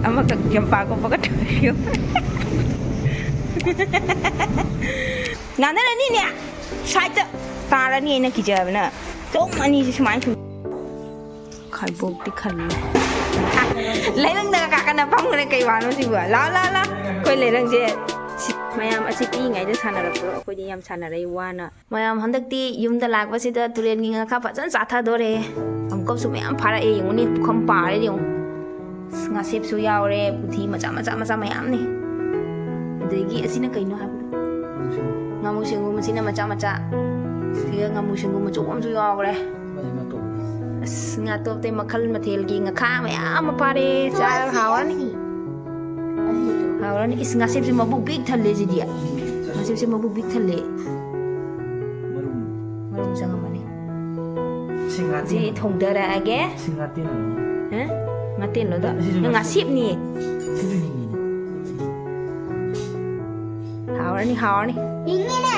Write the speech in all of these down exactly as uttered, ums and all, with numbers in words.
ꯑꯃꯈꯛ ꯌꯥꯝ ꯄꯥꯛꯄ ꯄꯣꯛꯀꯠꯇꯕꯤꯌꯨ꯫ ꯉꯥꯟꯅꯔꯅꯤꯅꯦ꯫ ꯁꯥꯏꯠꯇ ꯇꯥꯔꯅꯤ ꯑꯩꯅ ꯀꯤꯖꯕꯅ꯫ ꯁꯣꯝ ꯑꯅꯤꯁꯤ ꯁꯨꯃꯥꯏꯅ ꯁꯨꯝ꯫ ꯈꯥꯏꯕꯣꯛꯇꯤ ꯈꯜꯂꯦ꯫ ꯂꯩꯔꯪꯗꯒ ꯀꯥꯈꯠꯅ ꯐꯝꯈ꯭ꯔꯦ꯫ ꯀꯩ ꯋꯥꯅꯣ ꯁꯤꯕꯨ? ꯂꯥꯎ, ꯂꯥꯎ, ꯂꯥꯎ꯫ ꯑꯩꯈꯣꯏ ꯂꯩꯔꯪꯁꯦ ꯁꯤ-, ꯃꯌꯥꯝ ꯑꯁꯤ ꯄꯤꯛꯏꯉꯩꯗ ꯁꯥꯟꯅꯔꯛꯄ꯭ꯔꯣ? ꯑꯩꯈꯣꯏꯗꯤ ꯌꯥꯝ ꯁꯥꯟꯅꯔꯛꯏ ꯋꯥꯅ꯫ ꯃꯌꯥꯝ, ꯍꯟꯗꯛꯇꯤ ꯌꯨꯝꯗ ꯂꯥꯛꯄꯁꯤꯗ ꯇꯨꯔꯦꯟꯒꯤ ꯉꯥꯈꯥ ꯐꯖꯅ ꯆꯥꯊꯗꯣꯔꯦ꯫ ꯑꯃꯨꯛꯀꯁꯨ ꯃꯌꯥꯝ ꯐꯥꯔꯛꯑꯦ, ꯌꯦꯡꯉꯨꯅꯦ, ꯄꯨꯈꯝ ꯄꯥꯔꯦ ꯌꯦꯡꯉꯨ꯫ ꯑꯁ, ꯉꯥꯁꯦꯞꯁꯨ ꯌꯥꯎꯔꯦ, ꯄꯨꯊꯤ ꯃꯆꯥ ꯃꯆꯥ ꯃꯆꯥ ꯃꯌꯥꯝꯅꯦ꯫ ꯑꯗꯒꯤ ꯑꯁꯤꯅ ꯀꯩꯅꯣ ꯍꯥꯏꯕꯗꯣ? ꯉꯥꯃꯨ ꯁꯦꯡꯒꯨꯝ, ꯑꯁꯤꯅ ꯃꯆꯥ ꯃꯆꯥ꯫ ꯁꯤꯒ ꯉꯥꯃꯨ ꯁꯦꯡꯒꯨꯝ ꯑꯆꯧꯕ ꯑꯃꯁꯨ ꯌꯥꯎꯈ꯭ꯔꯦ꯫ ꯑꯁ, ꯉꯥꯇꯣꯞꯇꯩ ꯃꯈꯜ ꯃꯊꯦꯜꯒꯤ ꯉꯥꯈꯥ ꯃꯌꯥꯝ ꯑꯃ ꯐꯥꯔꯦ꯫ ꯆꯥ ꯍꯥꯎꯔꯅꯤ꯫ ꯍꯥꯎꯔꯅꯤ꯫ ꯏꯁ, ꯉꯥꯁꯦꯞꯁꯦ ꯃꯕꯨꯛ ꯄꯤꯛ ꯊꯜꯂꯦ ꯁꯤꯗꯤ꯫ ꯉꯥꯁꯦꯞꯁꯦ ꯃꯕꯨꯛ ꯄꯤꯛ ꯊꯜꯂꯦ꯫ ꯃꯔꯨꯝ꯫ ꯃꯔꯨꯝ ꯆꯪꯉꯝꯃꯅꯤ꯫ ꯁꯤ ꯉꯥꯇꯦꯟ꯫ ꯁꯤ ꯊꯣꯡꯗꯔꯛꯑꯒꯦ꯫ ꯁꯤ ꯉꯥꯇꯦꯟ ꯑꯣꯏꯔꯝꯅꯤ꯫ ꯍꯥ? ꯉꯥꯇꯦꯟꯂꯣ ꯑꯗꯣ? ꯑꯁꯤꯁꯨ ꯉꯥꯇꯦꯟ꯫ ꯉꯥꯁꯦꯞꯅꯤꯌꯦ꯫ ꯁꯤꯁꯨ ꯍꯤꯡꯉꯤꯅꯦ꯫ ꯍꯥꯎꯔꯅꯤ, ꯍꯥꯎꯔꯅꯤ꯫ ꯍꯤꯡꯉꯤꯅꯦ꯫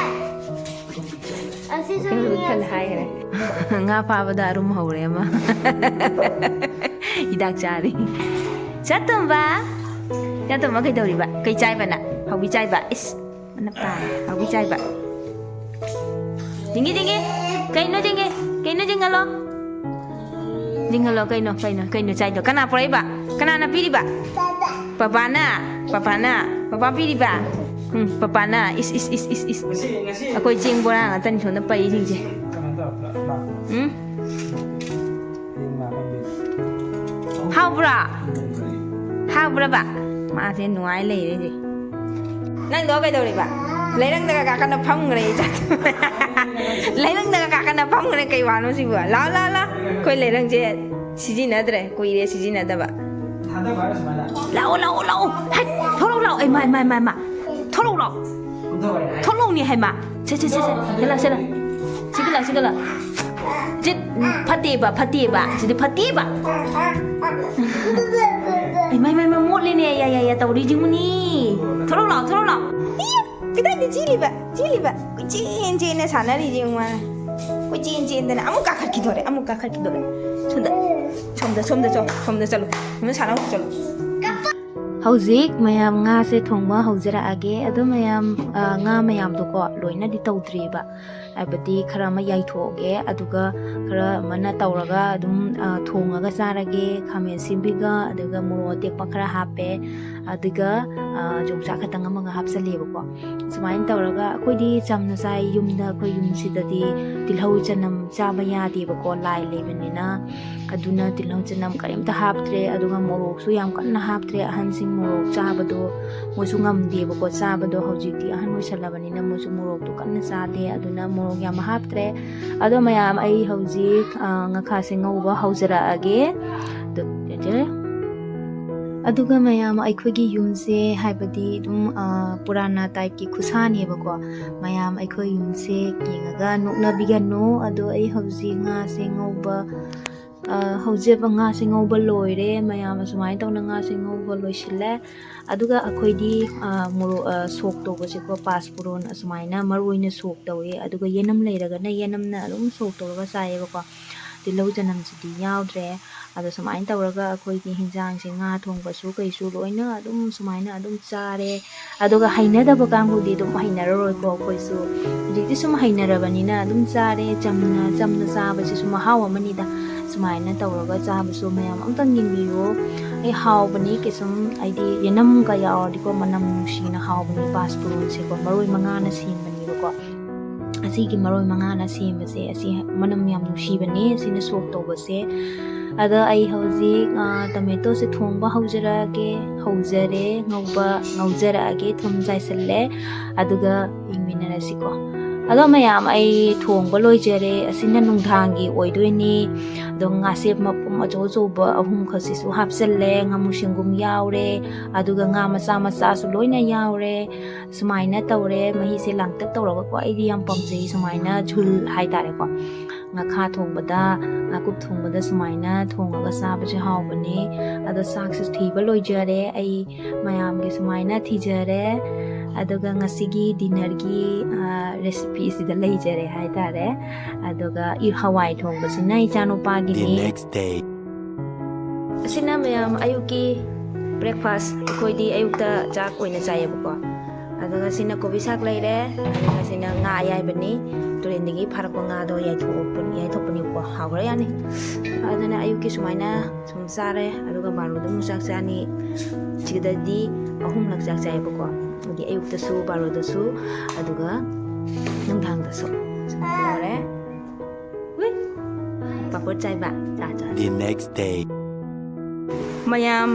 ꯑꯁꯤꯁꯨ ꯀꯩꯅꯣ ꯍꯤꯡꯉꯦ꯫ ꯈꯜꯂꯦ ꯍꯥꯏꯈ꯭ꯔꯦ꯫ ꯉꯥ ꯐꯥꯕꯗ ꯑꯔꯨꯝ ꯍꯧꯔꯦ ꯑꯃ꯫ ꯍꯤꯗꯥꯛ ꯆꯥꯔꯤ꯫ ꯆꯥꯇꯣꯝꯕ꯫ ꯆꯥꯇꯣꯝꯕ ꯀꯩꯗꯧꯔꯤꯕ? ꯀꯩ ꯆꯥꯏꯕ ꯅꯪ? ꯍꯥꯎꯕꯤ ꯆꯥꯏꯕ? ꯏꯁ꯫ ꯃꯅꯄꯥ, ꯍꯥꯎꯕꯤ ꯆꯥꯏꯕ꯫ ꯖꯤꯡꯒꯤ, ꯖꯤꯡꯒꯤ꯫ ꯀꯩꯅꯣ ꯖꯤꯡꯒꯤ? ꯀꯩꯅꯣ ꯖꯤꯡꯍꯜꯂꯣ? ꯖꯤꯡꯍꯜꯂꯣ, ꯀꯩꯅꯣ, ꯀꯩꯅꯣ, ꯀꯩꯅꯣ ꯆꯥꯏꯗꯣ? ꯀꯅꯥ ꯄꯨꯔꯛꯏꯕ? ꯀꯅꯥꯅ ꯄꯤꯔꯤꯕ? ꯄꯄꯥꯅ? ꯄꯄꯥꯅ? ꯄꯄꯥ ꯄꯤꯔꯤꯕ? ꯎꯝ, ꯄꯄꯥꯅ? ꯏꯁ, ꯏꯁ, ꯏꯁ, ꯏꯁ, ꯏꯁ꯫ ꯉꯁꯤ, ꯉꯁꯤ ꯑꯩꯈꯣꯏ ꯆꯦꯡ ꯕꯣꯔꯥ ꯉꯥꯛꯇꯅꯤ ꯁꯣꯝꯗ ꯄꯩꯁꯤꯡꯁꯦ꯫ ꯀꯩꯅꯣ ꯇꯧꯔꯛꯄ꯭ꯔꯥ? ꯎꯝ? ꯍꯥꯎꯕ꯭ꯔꯥ? ꯍꯥꯎꯕ꯭ꯔꯕ? ꯃꯥꯁꯦ ꯅꯨꯡꯉꯥꯏ ꯂꯩꯔꯦꯅꯦ꯫ ꯅꯪꯗꯣ ꯀꯩꯗꯧꯔꯤꯕ? ꯂꯩꯔꯪꯗꯒ ꯀꯥꯈꯠꯅ ꯐꯝꯈ꯭ꯔꯦ ꯏꯆꯥ꯫ ꯂꯩꯔꯪꯗꯒ ꯀꯥꯈꯠꯅ ꯐꯝꯈ꯭ꯔꯦ꯫ ꯀꯩ ꯋꯥꯅꯣ ꯁꯤꯕꯨ? ꯂꯥꯎ, ꯂꯥꯎ, ꯂꯥꯎ꯫ ꯑꯩꯈꯣꯏ ꯂꯩꯔꯪꯁꯦ ꯁꯤꯖꯤꯟꯅꯗ꯭ꯔꯦ, ꯀꯨꯏꯔꯦ ꯁꯤꯖꯤꯟꯅꯗꯕ꯫ ꯂꯥꯛꯑꯣ, ꯂꯥꯛꯑꯣ, ꯂꯥꯛꯑꯣ꯫ ꯍꯩ, ꯊꯣꯛꯂꯛꯑꯣ, ꯂꯥꯛꯑꯣ꯫ ꯑꯩ, ꯃꯥ, ꯃꯥ, ꯃꯥ, ꯃꯥ꯫ ꯊꯣꯛꯂꯛꯎ ꯂꯥꯎ꯫ ꯊꯣꯛꯂꯛꯎꯅꯦ ꯍꯥꯏꯃ꯫ ꯁꯦ, ꯁꯦ, ꯁꯦ, ꯁꯦ꯫ ꯁꯤꯗ ꯂꯥꯎ, ꯁꯤꯗ ꯂꯥꯎ꯫ ꯁꯤꯗ ꯂꯥꯎ, ꯁꯤꯗ ꯂꯥꯎ꯫ ꯁꯤ, ꯎꯝ, ꯐꯠꯇꯦꯕ, ꯐꯠꯇꯦꯕ꯫ ꯁꯤꯗꯤ ꯐꯠꯇꯦꯕ꯫ ꯑꯩ, ꯃꯥꯏ, ꯃꯥꯏ, ꯃꯥꯏ, ꯃꯣꯠꯂꯦꯅꯦ꯫ ꯌꯥ, ꯌꯥ, ꯌꯥ, ꯇꯧꯔꯤ ꯖꯤꯡꯉꯨꯅꯤ꯫ ꯊꯣꯛꯂꯛꯎ ꯂꯥꯎ, ꯊꯣꯛꯂꯛꯎ ꯂꯥꯎ꯫ ꯏꯌꯥ, ꯀꯗꯥꯏꯗ ꯆꯦꯜꯂꯤꯕ? ꯆꯦꯜꯂꯤꯕ꯫ ꯀꯣꯏꯆꯦꯟ ꯆꯦꯟꯅ ꯁꯥꯟꯅꯔꯤ ꯖꯤꯡꯉꯨ ꯃꯥꯅ꯫ ꯀꯣꯏꯆꯦꯟ ꯆꯦꯟꯗꯅ ꯑꯃꯨꯛ ꯀꯥꯈꯠꯈꯤꯗꯣꯔꯦ, ꯑꯃꯨꯛ ꯀꯥꯈꯠꯈꯤꯗꯣꯔꯦ꯫ ꯁꯣꯝꯗ, ꯁꯣꯝꯗ, ꯁꯣꯝꯗ ꯆꯠꯂꯨ꯫ ꯁꯣꯝꯗ ꯁꯥꯟꯅꯧ, ꯆꯠꯂꯨ꯫ ꯍꯧꯖꯤꯛ ꯃꯌꯥꯝ ꯉꯥꯁꯦ ꯊꯣꯡꯕ ꯍꯧꯖꯔꯛꯑꯒꯦ꯫ ꯑꯗꯣ ꯃꯌꯥꯝ, ꯑ, ꯉꯥ ꯃꯌꯥꯝꯗꯣꯀꯣ ꯂꯣꯏꯅꯗꯤ ꯇꯧꯗ꯭ꯔꯤꯕ, ꯍꯥꯏꯕꯗꯤ ꯈꯔ ꯑꯃ ꯌꯥꯏꯊꯣꯛꯑꯒꯦ, ꯑꯗꯨꯒ ꯈꯔ ꯑꯃꯅ ꯇꯧꯔꯒ ꯑꯗꯨꯝ, ꯑ, ꯊꯣꯡꯉꯒ ꯆꯥꯔꯒꯦ꯫ ꯈꯥꯃꯦꯟ ꯑꯁꯤꯟꯕꯤꯒ ꯑꯗꯨꯒ ꯃꯣꯔꯣꯛ ꯑꯇꯦꯛꯄ ꯈꯔ ꯍꯥꯞꯄꯦ, ꯑꯗꯨꯒ, ꯑ, ꯌꯣꯡꯆꯥꯛ ꯈꯛꯇꯪ ꯑꯃꯒ ꯍꯥꯞꯆꯜꯂꯦꯕꯀꯣ꯫ ꯁꯨꯃꯥꯏꯅ ꯇꯧꯔꯒ ꯑꯩꯈꯣꯏꯗꯤ ꯆꯝꯅ ꯆꯥꯏ ꯌꯨꯝꯗ꯫ ꯑꯩꯈꯣꯏ ꯌꯨꯝꯁꯤꯗꯗꯤ ꯇꯤꯜꯍꯧ ꯆꯅꯝ ꯆꯥꯕ ꯌꯥꯗꯦꯕꯀꯣ, ꯂꯥꯏ ꯂꯩꯕꯅꯤꯅ꯫ ꯑꯗꯨꯅ ꯇꯤꯜꯍꯧ ꯆꯅꯝ ꯀꯔꯤꯝꯇ ꯍꯥꯞꯇ꯭ꯔꯦ, ꯑꯗꯨꯒ ꯃꯣꯔꯣꯛꯁꯨ ꯌꯥꯝ ꯀꯟꯅ ꯍꯥꯞꯇ꯭ꯔꯦ꯫ ꯑꯍꯟꯁꯤꯡ ꯃꯣꯔꯣꯛ ꯆꯥꯕꯗꯣ ꯃꯣꯏꯁꯨ ꯉꯝꯗꯦꯕꯀꯣ ꯆꯥꯕꯗꯣ꯫ ꯍꯧꯖꯤꯛꯇꯤ ꯑꯍꯟ ꯑꯣꯏꯁꯜꯂꯕꯅꯤꯅ ꯃꯣꯏꯁꯨ ꯃꯣꯔꯣꯛꯇꯣ ꯀꯟꯅ ꯆꯥꯗꯦ, ꯑꯗꯨꯅ ꯃꯣꯔꯣꯛ ꯌꯥꯝ ꯍꯥꯞꯇ꯭ꯔꯦ꯫ ꯑꯗꯣ ꯃꯌꯥꯝ, ꯑꯩ ꯍꯧꯖꯤꯛ, ꯑ, ꯉꯈꯥꯁꯦ ꯉꯧꯕ ꯍꯧꯖꯔꯛꯑꯒꯦ꯫ ꯑꯗꯨ, ꯑꯗꯨꯒ ꯃꯌꯥꯝ, ꯑꯩꯈꯣꯏꯒꯤ ꯌꯨꯝꯁꯦ ꯍꯥꯏꯕꯗꯤ ꯑꯗꯨꯝ, ꯑ, ꯄꯨꯔꯥꯅꯥ ꯇꯥꯏꯞꯀꯤ ꯈꯨꯁꯥꯅꯦꯕꯀꯣ꯫ ꯃꯌꯥꯝ, ꯑꯩꯈꯣꯏ ꯌꯨꯝꯁꯦ ꯌꯦꯡꯉꯒ ꯅꯣꯛꯅꯕꯤꯒꯅꯨ꯫ ꯑꯗꯣ ꯑꯩ ꯍꯧꯖꯤꯛ ꯉꯥꯁꯦ ꯉꯧꯕ, ꯑ, ꯍꯧꯖꯤꯛ ꯉꯥꯁꯦ ꯉꯧꯕ ꯂꯣꯏꯔꯦ꯫ ꯃꯌꯥꯝ, ꯑꯁꯨꯃꯥꯏꯅ ꯇꯧꯅ ꯉꯥꯁꯦ ꯉꯧꯕ ꯂꯣꯏꯁꯤꯜꯂꯦ꯫ ꯑꯗꯨꯒ ꯑꯩꯈꯣꯏꯗꯤ, ꯑ, ꯃꯣꯔꯣꯛ, ꯑ, ꯁꯣꯛ ꯇꯧꯕꯁꯦꯀꯣ, ꯄꯥꯁꯄꯨꯔꯣꯟ ꯑꯁꯨꯃꯥꯏꯅ ꯃꯔꯨ ꯑꯣꯏꯅ ꯁꯣꯛ ꯇꯧꯋꯦ꯫ ꯑꯗꯨꯒ ꯌꯦꯅꯝ ꯂꯩꯔꯒꯅ ꯌꯦꯅꯝꯅ ꯑꯗꯨꯝ ꯁꯣꯛ ꯇꯧꯔꯒ ꯆꯥꯏꯌꯦꯕꯀꯣ꯫ ꯇꯤꯜꯍꯧ ꯆꯅꯝꯁꯤꯗꯤ ꯌꯥꯎꯗ꯭ꯔꯦ꯫ ꯑꯗꯣ ꯁꯨꯃꯥꯏꯅ ꯇꯧꯔꯒ ꯑꯩꯈꯣꯏꯒꯤ ꯍꯤꯟꯖꯥꯡꯁꯦ, ꯉꯥ ꯊꯣꯡꯕꯁꯨ ꯀꯩꯁꯨ ꯂꯣꯏꯅ ꯑꯗꯨꯝ ꯁꯨꯃꯥꯏꯅ ꯑꯗꯨꯝ ꯆꯥꯔꯦ꯫ ꯑꯗꯨꯒ ꯍꯩꯅꯗꯕ ꯀꯥꯡꯕꯨꯗꯤ ꯑꯗꯨꯝ ꯍꯩꯅꯔꯔꯣꯏꯀꯣ꯫ ꯑꯩꯈꯣꯏꯁꯨ ꯍꯧꯖꯤꯛꯇꯤ ꯁꯨꯝ ꯍꯩꯅꯔꯕꯅꯤꯅ ꯑꯗꯨꯝ ꯆꯥꯔꯦ꯫ ꯆꯝꯅ, ꯆꯝꯅ ꯆꯥꯕꯁꯤꯁꯨ ꯃꯍꯥꯎ ꯑꯃꯅꯤꯗ꯫ ꯁꯨꯃꯥꯏꯅ ꯇꯧꯔꯒ ꯆꯥꯕꯁꯨ ꯃꯌꯥꯝ ꯑꯝꯇꯪ ꯌꯦꯡꯕꯤꯌꯨ꯫ ꯑꯩ ꯍꯥꯎꯕꯅꯤ ꯀꯩꯁꯨꯝ, ꯍꯥꯏꯗꯤ ꯌꯦꯅꯝꯒ ꯌꯥꯎꯔꯗꯤꯀꯣ ꯃꯅꯝ ꯅꯨꯡꯁꯤꯅ ꯍꯥꯎꯕꯅꯤ꯫ ꯄꯥꯁꯄꯨꯔꯣꯟꯁꯦꯀꯣ ꯃꯔꯣꯏ ꯃꯉꯥꯅ ꯁꯦꯝꯕꯅꯦꯕꯀꯣ꯫ ꯑꯁꯤꯒꯤ ꯃꯔꯣꯏ ꯃꯉꯥꯅ ꯁꯦꯝꯕꯁꯦ ꯑꯁꯤ ꯃꯅꯝ ꯌꯥꯝ ꯅꯨꯡꯁꯤꯕꯅꯦ꯫ ꯑꯁꯤꯅ ꯁꯣꯛ ꯇꯧꯕꯁꯦ꯫ ꯑꯗꯣ ꯑꯩ ꯍꯧꯖꯤꯛ, ꯑ, ꯇꯣꯃꯦꯇꯣꯁꯦ ꯊꯣꯡꯕ ꯍꯧꯖꯔꯛꯑꯒꯦ, ꯍꯧꯖꯔꯦ, ꯉꯧꯕ, ꯉꯧꯖꯔꯛꯑꯒꯦ꯫ ꯊꯨꯝ ꯆꯥꯏꯁꯤꯜꯂꯦ, ꯑꯗꯨꯒ ꯌꯦꯡꯃꯤꯟꯅꯔꯁꯤꯀꯣ꯫ ꯑꯗꯣ ꯃꯌꯥꯝ, ꯑꯩ ꯊꯣꯡꯕ ꯂꯣꯏꯖꯔꯦ꯫ ꯑꯁꯤꯅ ꯅꯨꯡꯗꯥꯡꯒꯤ ꯑꯣꯏꯗꯣꯏꯅꯤ꯫ ꯑꯗꯣ ꯉꯥꯁꯦ ꯃꯄꯨꯝ ꯑꯆꯧ ꯑꯆꯧꯕ ꯑꯍꯨꯝꯈꯛꯁꯤꯁꯨ ꯍꯥꯞꯆꯜꯂꯦ꯫ ꯉꯥꯃꯨ ꯁꯪꯒꯨꯝ ꯌꯥꯎꯔꯦ, ꯑꯗꯨꯒ ꯉꯥ ꯃꯆꯥ ꯃꯆꯥꯁꯨ ꯂꯣꯏꯅ ꯌꯥꯎꯔꯦ꯫ ꯁꯨꯃꯥꯏꯅ ꯇꯧꯔꯦ꯫ ꯃꯍꯤꯁꯦ ꯂꯥꯡꯇꯛ ꯇꯧꯔꯒꯀꯣ, ꯑꯩꯗꯤ ꯌꯥꯝ ꯄꯥꯝꯖꯩ ꯁꯨꯃꯥꯏꯅ ꯖꯨꯜ ꯍꯥꯏꯇꯥꯔꯦꯀꯣ꯫ ꯉꯥꯈꯥ ꯊꯣꯡꯕꯗ, ꯉꯥꯀꯨꯞ ꯊꯣꯡꯕꯗ ꯁꯨꯃꯥꯏꯅ ꯊꯣꯡꯉꯒ ꯆꯥꯕꯁꯦ ꯍꯥꯎꯕꯅꯦ꯫ ꯑꯗꯣ ꯆꯥꯛꯁꯨ ꯊꯤꯕ ꯂꯣꯏꯖꯔꯦ꯫ ꯑꯩ ꯃꯌꯥꯝꯒꯤ ꯁꯨꯃꯥꯏꯅ ꯊꯤꯖꯔꯦ꯫ ꯑꯗꯨꯒ ꯉꯁꯤꯒꯤ ꯗꯤꯅꯔꯒꯤ, ꯑ, ꯔꯦꯁꯤꯄꯤꯁꯤꯗ ꯂꯩꯖꯔꯦ ꯍꯥꯏꯇꯥꯔꯦ꯫ ꯑꯗꯨꯒ ꯏ-, ꯍꯋꯥꯏ ꯊꯣꯡꯕꯁꯤꯅ ꯏꯆꯥꯅꯨꯄꯥꯒꯤꯅꯤ꯫ The next day. ꯑꯁꯤꯅ ꯃꯌꯥꯝ ꯑꯌꯨꯛꯀꯤ Breakfast ꯑꯩꯈꯣꯏꯗꯤ ꯑꯌꯨꯛꯇ ꯆꯥꯛ ꯑꯣꯏꯅ ꯆꯥꯏꯌꯦꯕꯀꯣ꯫ ꯑꯗꯨꯒ ꯁꯤꯅ ꯀꯣꯕꯤ ꯁꯥꯛ ꯂꯩꯔꯦ, ꯑꯗꯨꯒ ꯁꯤꯅ ꯉꯥ ꯑꯌꯥꯏꯕꯅꯤ, ꯇꯨꯔꯦꯟꯗꯒꯤ ꯐꯥꯔꯛꯄ ꯉꯥꯗꯣ ꯌꯥꯏꯊꯣꯛꯄ- ꯌꯥꯏꯊꯣꯛꯄꯅꯦꯕꯀꯣ꯫ ꯍꯥꯎꯈ꯭ꯔꯦ, ꯌꯥꯅꯤ꯫ ꯑꯗꯨꯅ ꯑꯌꯨꯛꯀꯤ ꯁꯨꯃꯥꯏꯅ ꯁꯨꯝ ꯆꯥꯔꯦ, ꯑꯗꯨꯒ ꯕꯥꯔꯣꯗ ꯑꯃꯨꯛ ꯆꯥꯛ ꯆꯥꯅꯤ꯫ ꯁꯤꯗꯗꯤ ꯑꯍꯨꯝꯂꯛ ꯆꯥꯛ ꯆꯥꯏꯌꯦꯕꯀꯣ꯫ ꯍꯥꯏꯗꯤ ꯑꯌꯨꯛꯇꯁꯨ, ꯕꯥꯔꯣꯗꯁꯨ, ꯑꯗꯨꯒ ꯅꯨꯡꯗꯥꯡꯗꯁꯨ꯫ ꯁꯨꯃꯥꯏꯅ ꯇꯧꯔꯦ꯫ ꯍꯨꯏ! ꯄꯥꯄꯣꯔ ꯆꯥꯏꯕ꯫ ꯆꯥ, ꯆꯥ꯫ The next day. ꯃꯌꯥꯝ,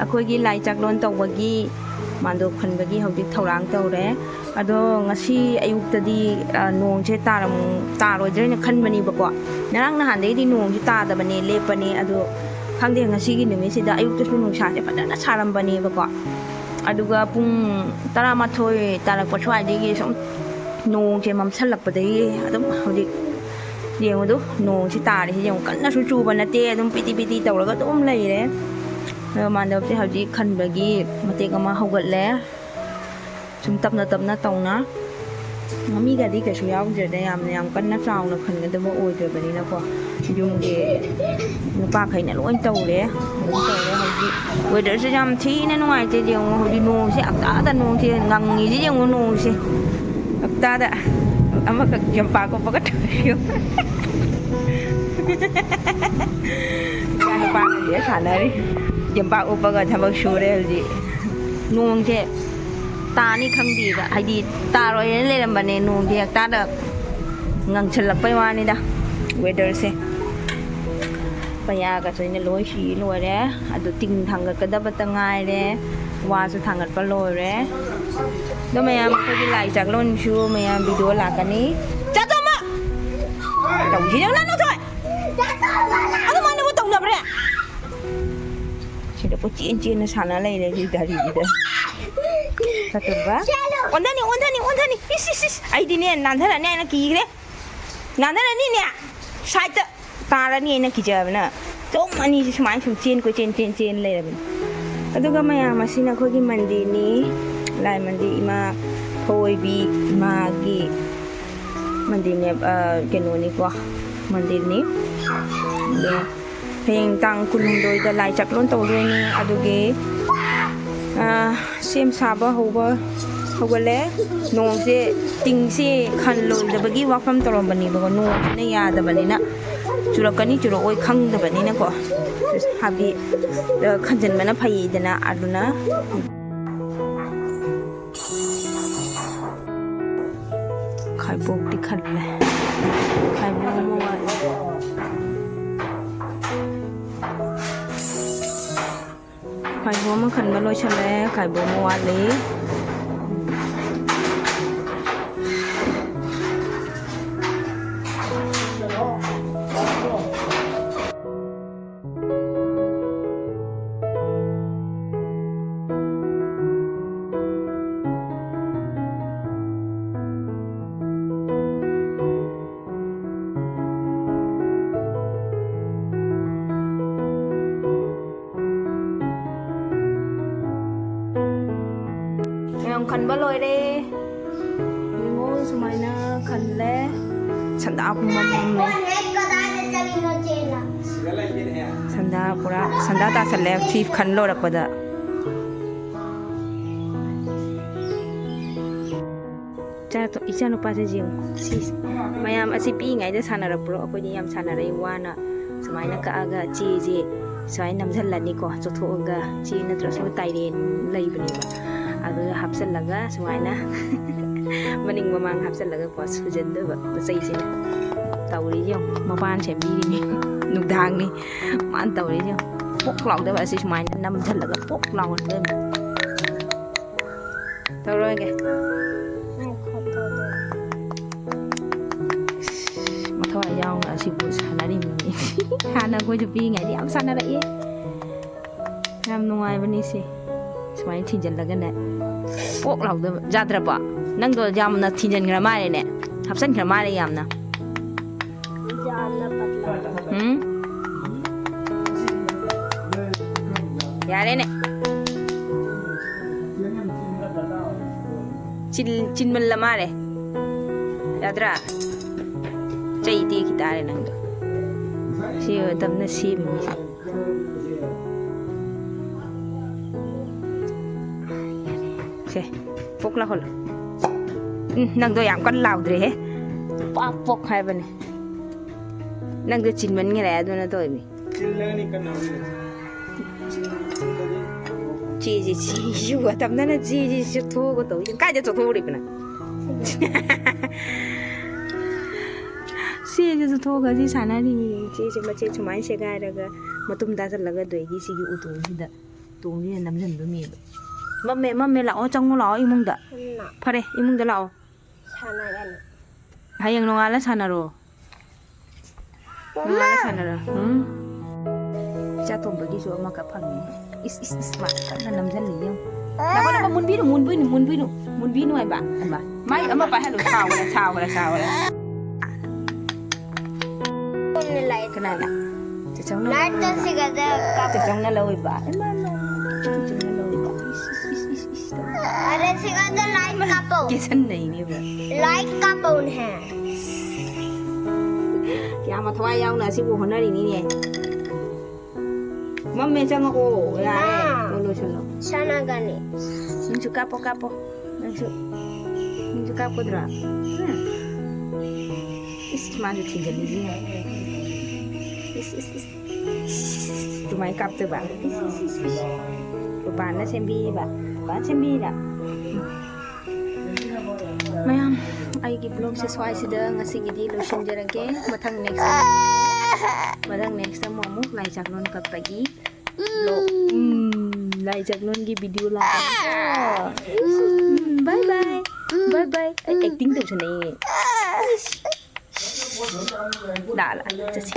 ꯑꯩꯈꯣꯏꯒꯤ ꯂꯥꯏ ꯆꯥꯛꯂꯣꯟ ꯇꯧꯕꯒꯤ ꯃꯥꯟꯗꯣꯞ ꯈꯟꯕꯒꯤ ꯍꯧꯖꯤꯛ ꯊꯧꯔꯥꯡ ꯇꯧꯔꯦ꯫ ꯑꯗꯣ ꯉꯁꯤ ꯑꯌꯨꯛꯇꯗꯤ, ꯑ, ꯅꯣꯡꯁꯦ ꯇꯥꯔꯝ-, ꯇꯥꯔꯣꯏꯗ꯭ꯔꯅ ꯈꯟꯕꯅꯦꯕꯀꯣ꯫ ꯉꯔꯥꯡ ꯅꯍꯥꯟꯗꯩꯗꯤ ꯅꯣꯡꯁꯦ ꯇꯥꯗꯕꯅꯦ, ꯂꯦꯞꯄꯅꯦ꯫ ꯑꯗꯣ ꯈꯪꯗꯦ, ꯉꯁꯤꯒꯤ ꯅꯨꯃꯤꯠꯁꯤꯗ ꯑꯌꯨꯛꯇꯁꯨ ꯅꯨꯡꯁꯥꯁꯦ ꯐꯖꯅ ꯁꯥꯔꯝꯕꯅꯦꯕꯀꯣ꯫ ꯑꯗꯨꯒ ꯄꯨꯡ ꯇꯔꯥꯃꯥꯊꯣꯏ ꯇꯥꯔꯛꯄ ꯁ꯭ꯋꯥꯏꯗꯒꯤ ꯁꯨꯝ ꯅꯣꯡꯁꯦ ꯃꯝꯁꯜꯂꯛꯄꯗꯒꯤ ꯑꯗꯨꯝ ꯍꯧꯖꯤꯛ ꯌꯦꯡꯉꯨꯗꯨ, ꯅꯣꯡꯁꯤ ꯇꯥꯔꯤꯁꯤ ꯌꯦꯡꯉꯨ, ꯀꯟꯅꯁꯨ ꯆꯨꯕ ꯅꯠꯇꯦ, ꯑꯗꯨꯝ ꯄꯤꯇꯤ ꯄꯤꯇꯤ ꯇꯧꯔꯒ ꯑꯗꯨꯝ ꯂꯩꯔꯦ꯫ ꯑꯗꯣ ꯃꯥꯟꯗꯣꯞꯁꯦ ꯍꯧꯖꯤꯛ ꯈꯟꯕꯒꯤ ꯃꯇꯦꯛ ꯑꯃ ꯍꯧꯒꯠꯂꯦ꯫ ꯁꯨꯝ ꯇꯞꯅ ꯇꯞꯅ ꯇꯧꯅ꯫ ꯃꯤꯒꯗꯤ ꯀꯩꯁꯨ ꯌꯥꯎꯗ꯭ꯔꯦꯗ, ꯌꯥꯝꯅ ꯌꯥꯝ ꯀꯟꯅ ꯆꯥꯎꯅ ꯈꯟꯒꯗꯕ ꯑꯣꯏꯗ꯭ꯔꯕꯅꯤꯅꯀꯣ꯫ ꯌꯨꯝꯒꯤ ꯅꯨꯄꯥꯈꯩꯅ ꯂꯣꯏ ꯇꯧꯔꯦ꯫ ꯑꯗꯨꯝ ꯇꯧꯔꯦ ꯍꯧꯖꯤꯛ꯫ Weatherꯁꯦ ꯌꯥꯝ ꯊꯤꯅ ꯅꯨꯡꯉꯥꯏꯇꯦ꯫ ꯌꯦꯡꯉꯨ, ꯍꯧꯖꯤꯛ ꯅꯣꯡꯁꯦ ꯍꯞꯇꯥꯗ ꯅꯣꯡꯁꯦ ꯉꯪꯉꯤꯁꯦ ꯌꯦꯡꯉꯨ, ꯅꯣꯡꯁꯦ ꯍꯞꯇꯥꯗ ꯑꯃꯈꯛ ꯌꯣꯝꯄꯥꯛ ꯀꯨꯞꯄꯒ ꯇꯧꯔꯤꯌꯨ꯫ ꯏꯆꯥ ꯅꯨꯄꯥꯒꯁꯦ ꯁꯥꯟꯅꯔꯤ꯫ ꯌꯣꯝꯄꯥꯛ ꯎꯞꯄꯒ ꯊꯕꯛ ꯁꯨꯔꯦ ꯍꯧꯖꯤꯛ꯫ ꯅꯣꯡꯁꯦ ꯇꯥꯅꯤ ꯈꯪꯗꯦꯕ, ꯍꯥꯏꯗꯤ ꯇꯥꯔꯣꯏꯅ ꯂꯩꯔꯝꯕꯅꯦ, ꯅꯣꯡꯁꯦ ꯍꯦꯛꯇꯥꯗ ꯉꯪꯁꯜꯂꯛꯄꯩ ꯋꯥꯅꯤꯗ꯫ Weatherꯁꯦ ꯄꯩꯌꯥꯒꯁꯨ ꯑꯩꯅ ꯂꯣꯏ ꯁꯤ ꯂꯣꯏꯔꯦ꯫ ꯑꯗꯨ ꯇꯤꯡ ꯊꯥꯡꯒꯠꯀꯗꯕꯇ ꯉꯥꯏꯔꯦ꯫ ꯋꯥꯁꯨ ꯊꯥꯡꯒꯠꯄ ꯂꯣꯏꯔꯦ꯫ ꯑꯗꯣ ꯃꯌꯥꯝ, ꯑꯩꯈꯣꯏꯒꯤ ꯂꯥꯏ ꯆꯥꯛꯂꯣꯟꯁꯨ ꯃꯌꯥꯝ video ꯂꯥꯛꯀꯅꯤ꯫ ꯆꯥꯊꯣꯛꯑꯝꯃꯣ! ꯇꯧꯁꯤ ꯌꯦꯡꯉꯨ, ꯅꯪ ꯅꯊꯣꯏ! ꯑꯗꯨꯃꯥꯏꯅꯕꯨ ꯇꯧꯅꯕ꯭ꯔꯦ? ꯁꯤꯗ ꯀꯣꯏꯆꯦꯟ ꯆꯦꯟꯅ ꯁꯥꯟꯅ ꯂꯩꯔꯦ ꯁꯤ ꯒꯥꯔꯤꯁꯤꯗ꯫ ꯆꯠꯇꯣꯔꯤꯕ? ꯑꯣꯟꯊꯅꯤ, ꯑꯣꯟꯊꯅꯤ, ꯑꯣꯟꯊꯅꯤ! ꯏꯁ, ꯏꯁ, ꯏꯁ! ꯑꯩꯗꯤꯅꯦ, ꯅꯥꯟꯊꯔꯅꯤ ꯍꯥꯏꯅ ꯀꯤꯈ꯭ꯔꯦ꯫ ꯅꯥꯟꯊꯔꯅꯤꯅꯦ! Sideꯇ ꯇꯥꯔꯅꯤ ꯑꯩꯅ ꯀꯤꯖꯕꯅ꯫ ꯑꯗꯨꯝ ꯑꯅꯤꯁꯤ ꯁꯨꯃꯥꯏꯅ ꯁꯨꯝ ꯆꯦꯟ, ꯀꯣꯏꯆꯦꯟ ꯆꯦꯟ ꯆꯦꯟ ꯂꯩꯔꯕꯅꯤ꯫ ꯑꯗꯨꯒ ꯃꯌꯥꯝ, ꯑꯁꯤꯅ ꯑꯩꯈꯣꯏꯒꯤ ꯃꯟꯗꯤꯔꯅꯤ, ꯂꯥꯏ ꯃꯟꯗꯤꯔ, ꯏꯃꯥ ꯐꯧꯑꯣꯏꯕꯤ ꯏꯃꯥꯒꯤ ꯃꯟꯗꯤꯔꯅꯦ, ꯑ, ꯀꯩꯅꯣꯅꯤꯀꯣ, ꯃꯟꯗꯤꯔꯅꯤ꯫ ꯑꯗꯣ ꯍꯌꯦꯡ ꯇꯥꯡ ꯀꯨꯟꯍꯨꯝꯗꯣꯏꯗ ꯂꯥꯏ ꯆꯥꯛꯂꯣꯟ ꯇꯧꯗꯣꯏꯅꯤ꯫ ꯑꯗꯨꯒꯤ, ꯑ, ꯁꯦꯝ ꯁꯥꯕ ꯍꯧꯕ ꯍꯧꯒꯠꯂꯦ꯫ ꯅꯣꯡꯁꯦ, ꯇꯤꯡꯁꯦ ꯈꯜꯂꯣꯏꯗꯕꯒꯤ ꯋꯥꯐꯝ ꯇꯧꯔꯝꯕꯅꯦꯕꯀꯣ, ꯅꯣꯡꯁꯤꯅ ꯌꯥꯗꯕꯅꯤꯅ, ꯆꯨꯔꯛꯀꯅꯤ ꯆꯨꯔꯛꯑꯣꯏ ꯈꯪꯗꯕꯅꯤꯅꯀꯣ, ꯍꯥꯏꯕꯗꯤ, ꯑ, ꯈꯟꯖꯤꯟꯕꯅ ꯐꯩꯗꯅ꯫ ꯑꯗꯨꯅ ꯈꯥꯏꯕꯣꯛꯇꯤ ꯈꯜꯂꯦ꯫ ꯈꯥꯏꯕꯣꯛ ꯑꯃ ꯋꯥꯠꯂꯤ꯫ ꯈꯥꯏꯕꯣꯛ ꯑꯃ ꯈꯟꯕ ꯂꯣꯏꯁꯜꯂꯦ꯫ ꯈꯥꯏꯕꯣꯛ ꯑꯃ ꯋꯥꯠꯂꯤ꯫ ꯃꯌꯥꯝ ꯈꯟꯕ ꯂꯣꯏꯔꯦ꯫ ꯌꯦꯡꯉꯣ, ꯁꯨꯃꯥꯏꯅ ꯈꯜꯂꯦ꯫ ꯁꯟꯗꯥ ꯄꯨꯝꯃꯝ ꯃꯝꯃꯦ꯫ ꯁꯟꯗꯥ ꯄꯨꯔꯥ ꯁꯟꯗꯥ ꯇꯥꯁꯜꯂꯦ ꯁꯤ ꯈꯟ ꯂꯣꯏꯔꯛꯄꯗ꯫ ꯏꯆꯥ-, ꯏꯆꯥꯅꯨꯄꯥꯁꯦ ꯌꯦꯡꯉꯨ꯫ ꯁꯤ ꯃꯌꯥꯝ ꯑꯁꯤ ꯄꯤꯛꯏꯉꯩꯗ ꯁꯥꯟꯅꯔꯛꯄ꯭ꯔꯣ? ꯑꯩꯈꯣꯏꯗꯤ ꯌꯥꯝ ꯁꯥꯟꯅꯔꯛꯏ꯫ ꯋꯥꯅ ꯁꯨꯃꯥꯏꯅ ꯀꯛꯑꯒ ꯆꯦꯁꯦ ꯁꯨꯃꯥꯏꯅ ꯅꯝꯁꯤꯜꯂꯅꯤꯀꯣ, ꯆꯣꯠꯊꯣꯛꯑꯒ꯫ ꯆꯦ ꯅꯠꯇ꯭ꯔꯁꯨ ꯇꯥꯏꯔꯦꯟ ꯂꯩꯕꯅꯦꯕ, ꯑꯗꯨꯗ ꯍꯥꯞꯆꯤꯜꯂꯒ ꯁꯨꯃꯥꯏꯅ ꯃꯅꯤꯡ ꯃꯃꯥꯡ ꯍꯥꯞꯆꯤꯜꯂꯒꯀꯣ ꯁꯨꯖꯟꯗꯣꯏꯕ ꯃꯆꯩꯁꯤꯅ꯫ ꯇꯧꯔꯤꯁꯦ ꯌꯦꯡꯉꯨ, ꯃꯄꯥꯟ ꯁꯦꯝꯕꯤꯔꯤꯅꯤ꯫ ꯅꯨꯡꯗꯥꯡꯅꯤ ꯃꯥꯅ ꯇꯧꯔꯤꯁꯦ ꯌꯦꯡꯉꯨ꯫ ꯄꯣꯛ ꯂꯥꯎꯗꯕ ꯑꯁꯤ ꯁꯨꯃꯥꯏꯅ ꯅꯝꯁꯤꯜꯂꯒ ꯄꯣꯛ ꯂꯥꯎꯍꯟꯗꯣꯏꯅꯤ꯫ ꯇꯧꯔꯣꯏꯒꯦ꯫ ꯃꯊꯋꯥꯏ ꯌꯥꯎꯅ ꯑꯁꯤꯕꯨ ꯁꯥꯟꯅꯔꯤꯕꯅꯤ꯫ ꯍꯥꯟꯅ ꯑꯩꯈꯣꯏꯁꯨ ꯄꯤꯛꯏꯉꯩꯗ ꯌꯥꯝ ꯁꯥꯟꯅꯔꯛꯏ꯫ ꯌꯥꯝ ꯅꯨꯡꯉꯥꯏꯕꯅꯤ ꯁꯤ꯫ ꯁꯨꯃꯥꯏꯅ ꯊꯤꯟꯖꯜꯂꯒꯅꯦ꯫ ꯄꯣꯛ ꯂꯥꯎꯗꯕ꯫ ꯌꯥꯗ꯭ꯔꯕꯣ? ꯅꯪꯗꯣ ꯌꯥꯝꯅ ꯊꯤꯟꯖꯟꯈ꯭ꯔ ꯃꯥꯜꯂꯦꯅꯦ꯫ ꯍꯥꯞꯆꯟꯈ꯭ꯔ ꯃꯥꯜꯂꯦ ꯌꯥꯝꯅ꯫ ꯎꯝ? ꯌꯥꯔꯦꯅꯦ꯫ ꯆꯤꯟ-, ꯆꯤꯟꯃꯜꯂ ꯃꯥꯜꯂꯦ꯫ ꯌꯥꯗ꯭ꯔꯥ? ꯆꯩ ꯇꯦꯛꯈꯤ ꯇꯥꯔꯦ ꯅꯪꯗꯣ꯫ ꯁꯤ ꯃꯇꯝꯗ ꯁꯦꯝꯃꯤꯁꯦ꯫ ꯁꯦ, ꯄꯣꯛ ꯂꯥꯎꯍꯜꯂꯣ꯫ ꯎꯝ, ꯅꯪꯗꯣ ꯌꯥꯝ ꯀꯟꯅ ꯂꯥꯎꯗ꯭ꯔꯦꯍꯦ꯫ ꯄꯥꯛ ꯄꯣꯛ ꯍꯥꯏꯕꯅꯦ꯫ ꯅꯪꯗꯣ ꯆꯤꯟꯃꯟꯈꯔꯦ ꯑꯗꯨꯅ ꯇꯧꯔꯤꯅꯤ꯫ ꯆꯤꯜꯂꯒꯅꯤ ꯀꯟꯅ ꯍꯧꯖꯤꯛ꯫ ꯆꯦꯁꯦ, ꯆꯦꯁꯨ ꯃꯇꯝꯗꯅ ꯆꯦꯁꯦ ꯆꯠꯊꯣꯛꯑꯒ ꯇꯧ꯫ ꯀꯥꯏꯗ ꯆꯠꯊꯣꯛꯎꯔꯤꯕꯅ? ꯆꯦꯁꯦ ꯆꯠꯊꯣꯛꯑꯒ ꯁꯤ ꯁꯥꯟꯅꯔꯤ꯫ ꯆꯦꯁꯦ ꯃꯆꯦꯠ ꯁꯨꯃꯥꯏꯅ ꯁꯦꯒꯥꯏꯔꯒ ꯃꯇꯨꯝ ꯇꯥꯁꯤꯜꯂꯒ ꯑꯗꯒꯤ ꯁꯤꯒꯤ ꯎꯇꯣꯡꯁꯤꯗ ꯇꯣꯡꯁꯤꯅ ꯅꯝꯁꯤꯟꯗꯣꯏꯅꯦꯕ꯫ ꯃꯝꯃꯦ, ꯃꯝꯃꯦ, ꯂꯥꯛꯑꯣ, ꯆꯪꯉꯣ ꯂꯥꯛꯑꯣ ꯏꯃꯨꯡꯗ꯫ ꯐꯔꯦ, ꯏꯃꯨꯡꯗ ꯂꯥꯛꯑꯣ꯫ ꯁꯥꯟꯅꯒꯅꯤ꯫ ꯍꯌꯦꯡ ꯅꯣꯡꯉꯥꯜꯂ ꯁꯥꯟꯅꯔꯣ꯫ ꯅꯣꯡꯉꯥꯜꯂ ꯁꯥꯟꯅꯔꯣ꯫ ꯎꯝ꯫ ꯏꯆꯥ ꯇꯣꯝꯕꯒꯤꯁꯨ ꯑꯃꯈꯛ ꯐꯪꯉꯦ꯫ ꯏꯁ, ꯏꯁ, ꯏꯁ, ꯃꯥ ꯀꯟꯅ ꯅꯝꯁꯤꯜꯂꯤ ꯌꯦꯡꯉꯨ꯫ ꯅꯀꯣ, ꯅꯀꯣ, ꯃꯨꯟꯕꯤꯅꯨ, ꯃꯨꯟꯕꯤꯅꯨ, ꯃꯨꯟꯕꯤꯅꯨ, ꯃꯨꯟꯕꯤꯅꯨ ꯍꯥꯏꯕ꯫ ꯍꯩꯃꯥ꯫ ꯃꯥꯏ ꯑꯃ ꯄꯥꯏꯍꯜꯂꯨ꯫ ꯁꯥꯎꯈ꯭ꯔꯦ, ꯁꯥꯎꯈ꯭ꯔꯦ, ꯁꯥꯎꯈ꯭ꯔꯦ꯫ ꯀꯅꯥꯅ? ꯆꯦꯆꯧꯅ? ꯂꯥꯏꯠꯇ ꯁꯤꯒꯗ ꯀꯥꯞꯄꯣ꯫ ꯆꯦꯆꯧꯅ ꯂꯧꯏꯕ꯫ ꯏꯃꯥ, ꯏꯃꯥ, ꯏꯃꯥ, ꯆꯦꯆꯧꯅ ꯂꯧꯏꯕ꯫ ꯏꯁ, ꯏꯁ, ꯏꯁ, ꯏꯁ, ꯏꯁ, ꯇꯧꯔꯦ꯫ ꯑꯗ ꯁꯤꯒꯗ ꯂꯥꯏꯠ ꯀꯥꯞꯄꯣ꯫ ꯀꯦꯁꯟꯅꯩꯅꯦꯕ꯫ ꯂꯥꯏꯠ ꯀꯥꯞꯄꯣ ꯎꯟꯍꯦ꯫ ꯀꯌꯥꯝ ꯊꯋꯥꯏ ꯌꯥꯎꯅ ꯑꯁꯤꯕꯨ ꯍꯣꯠꯅꯔꯤꯅꯤꯅꯦ꯫ ꯃꯝꯃꯦ, ꯆꯪꯉꯛꯑꯣ꯫ ꯌꯥꯔꯦ꯫ ꯃꯥ꯫ ꯂꯣꯏ ꯂꯣꯏꯁꯜꯂꯣ꯫ ꯁꯥꯟꯅꯒꯅꯤ꯫ ꯅꯪꯁꯨ ꯀꯥꯞꯄꯣ, ꯀꯥꯞꯄꯣ꯫ ꯅꯪꯁꯨ, ꯅꯪꯁꯨ ꯀꯥꯞꯀꯗ꯭ꯔꯣ? ꯎꯝ꯫ ꯏꯁ, ꯃꯥꯁꯨ ꯊꯤꯟꯖꯜꯂꯤꯁꯤ ꯌꯦꯡꯉꯣ꯫ ꯏꯁ, ꯏꯁ, ꯏꯁ꯫ ꯑꯗꯨꯃꯥꯏꯅ ꯀꯥꯞꯇꯣꯏꯕ꯫ ꯏꯁ, ꯏꯁ, ꯏꯁ, ꯏꯁ꯫ ꯄꯥꯄꯥꯅ ꯁꯦꯝꯕꯤꯕ꯫ ꯄꯥꯄꯥꯅ ꯁꯦꯝꯕꯤꯔ꯫ ꯎꯝ꯫ ꯃꯌꯥꯝ, ꯑꯩꯒꯤ vlogꯁꯦ ꯁ꯭ꯋꯥꯏꯁꯤꯗ ꯉꯁꯤꯒꯤꯗꯤ ꯂꯣꯏꯁꯤꯟꯖꯔꯒꯦ꯫ ꯃꯊꯪ next, ꯃꯊꯪ next ꯑꯃꯨꯛ, ꯑꯃꯨꯛ ꯂꯥꯏ ꯆꯥꯛꯂꯣꯟ ꯀꯠꯄꯒꯤ vlog꯫ ꯎꯝ, ꯂꯥꯏ ꯆꯥꯛꯂꯣꯟꯒꯤ video ꯂꯥꯛꯀꯅꯤꯀꯣ꯫ ꯎꯝ, bye bye꯫ Bye bye꯫ ꯑꯩ acting ꯇꯧꯁꯟꯅꯩꯌꯦ꯫ ꯂꯥ, ꯂꯥ, ꯆꯠꯁꯤ꯫